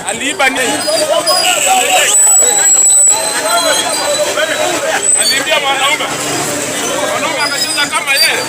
Aliiba nini? Aliibia mwanaume. Mwanaume akacheza kama yeye.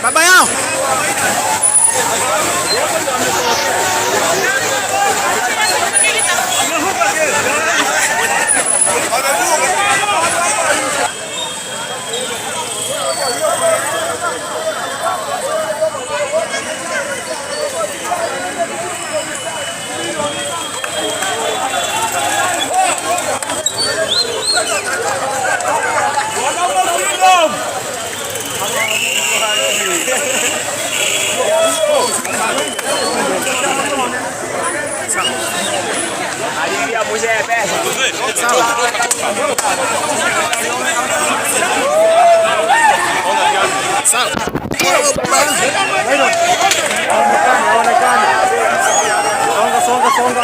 Baba yao. Songa, songa,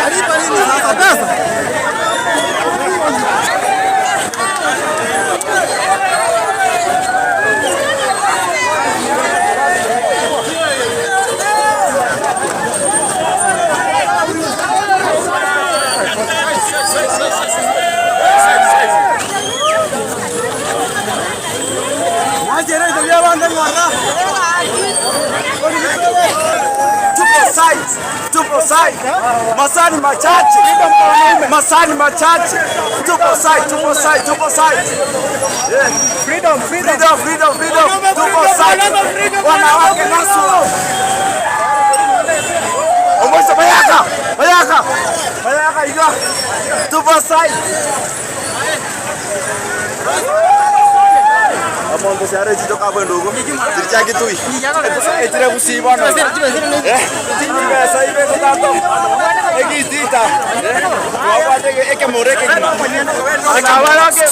Alipa nini sasa pesa? Tupo site, tupo site. Masaa ni machache, masaa ni machache. Tupo site, tupo site, tupo site. Yeah. Freedom, freedom. Freedom, freedom, freedom. Tupo site. Wanawake nasu. Omosha bayaka, bayaka. Bayaka iga. Tupo site. Amongo sare chito kabwe ndugu. Tirichaki tui. Etire kusiba no. Chibesa ibe kutato. Egitita. Wabate ekemore kekima. Akabalake.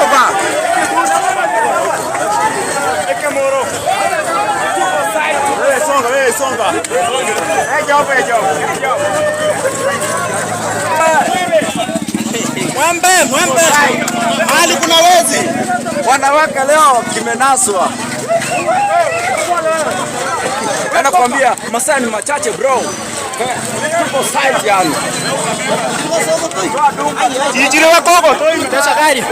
Oba. Ekemoro. Songa, songa. Ejo, ejo, ejo. Mwembe, mwembe. Mahali kuna wezi. Wanawake leo kimenaswa. Anakuambia masaa ni machache bro. Tupo site yani. Jijire wakoko. Pesa gari.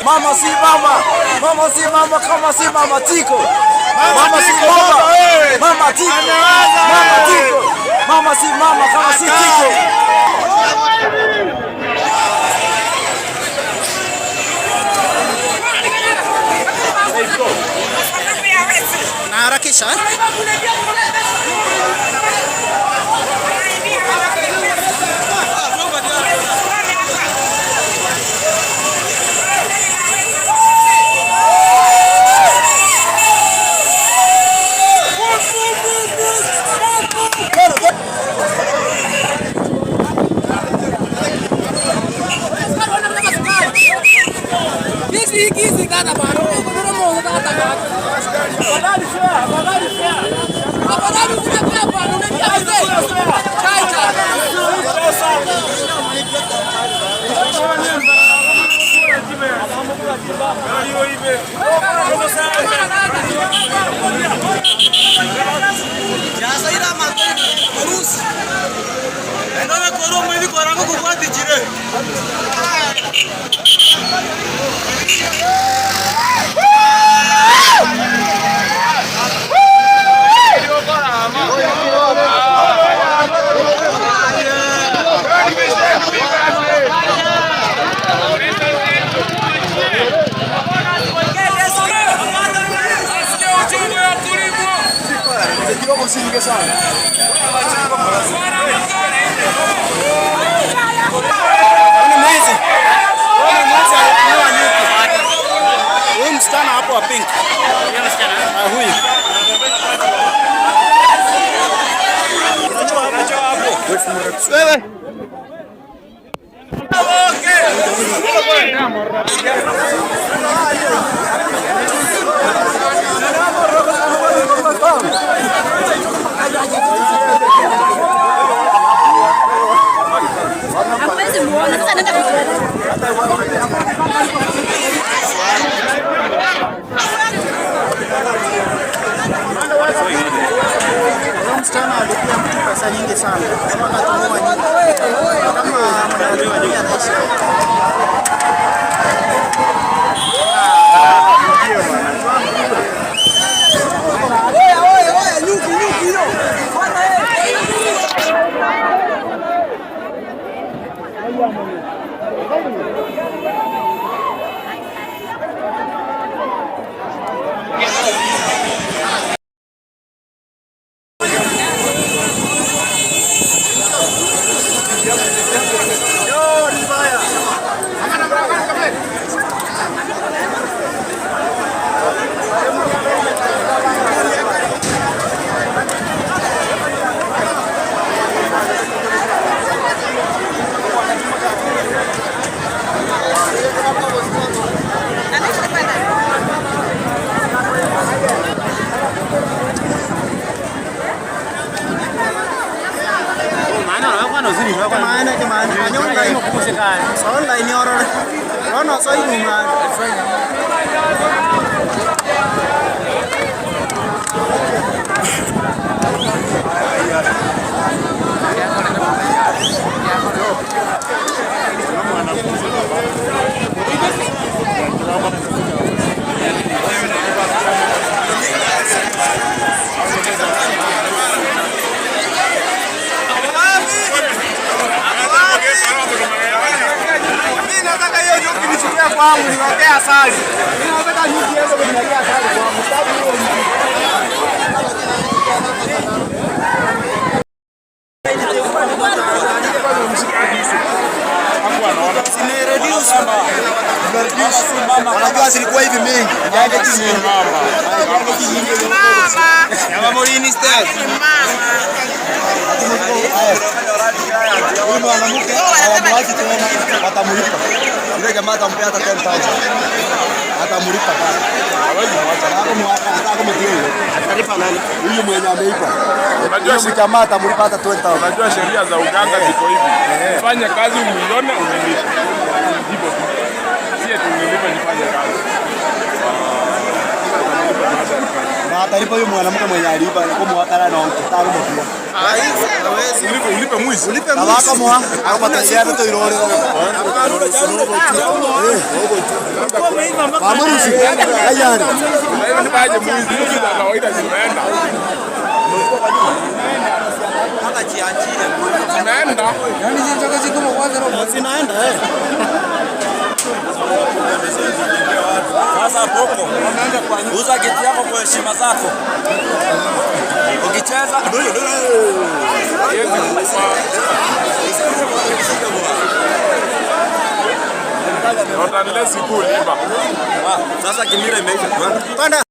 Mama si mama, mama si mama kama si mama Tiko. Mama si mama, mama Tiko, mama Tiko, mama si mama kama si Tiko. Naharakisha eh? Huyu mwizi. Huyu mwizi alipewa nyuki. Huyu msichana hapo wa pink. Ah, huyu. Wewe. Hawezi muona sasa, anaenda kucheza. Huyu msichana alipia mtu pesa nyingi sana. Kama akatumua nyingi. Kama mnajua anaishi. Maana maana online. So online yorore. Rono so inuma. Mimi nataka hiyo nyuki nichukue kwangu niwekee asali. Mimi nataka nyuki iende kuniwekea asali kwangu. Sitaki hiyo nyuki. Wanajua zilikuwa hivi mingi. Huyu mwanamke hawamwachi tena, watamlipa. Yule jamaa atampea hata 10,000. Atamlipa bado. Hawezi mwacha. Hata kumtia hiyo. Atalipa nani? Huyu mwenye ameipa. Unajua Huyu jamaa atamlipa hata 20,000. Unajua sheria za uganga ziko hivi. Fanya kazi unione unilipe. Hivyo tu. Si eti unilipe nifanye kazi. Na atalipa huyo mwanamke mwenye aliiba kumwakala na utaro mapia. Ulipe, ulipe mwizi. Ulipe mwizi. Wako mwa akapata to irore. Pamurusi. Ayari. Unalipaje mwizi? Hizi za kawaida zimeenda. Zimeenda. Zinaenda eh. Sasa poko. Uza kiti yako kwa heshima zako. Ukicheza Haiwezi kufa. Not unless ikulipa. Sasa Kimira imeisha. Panda.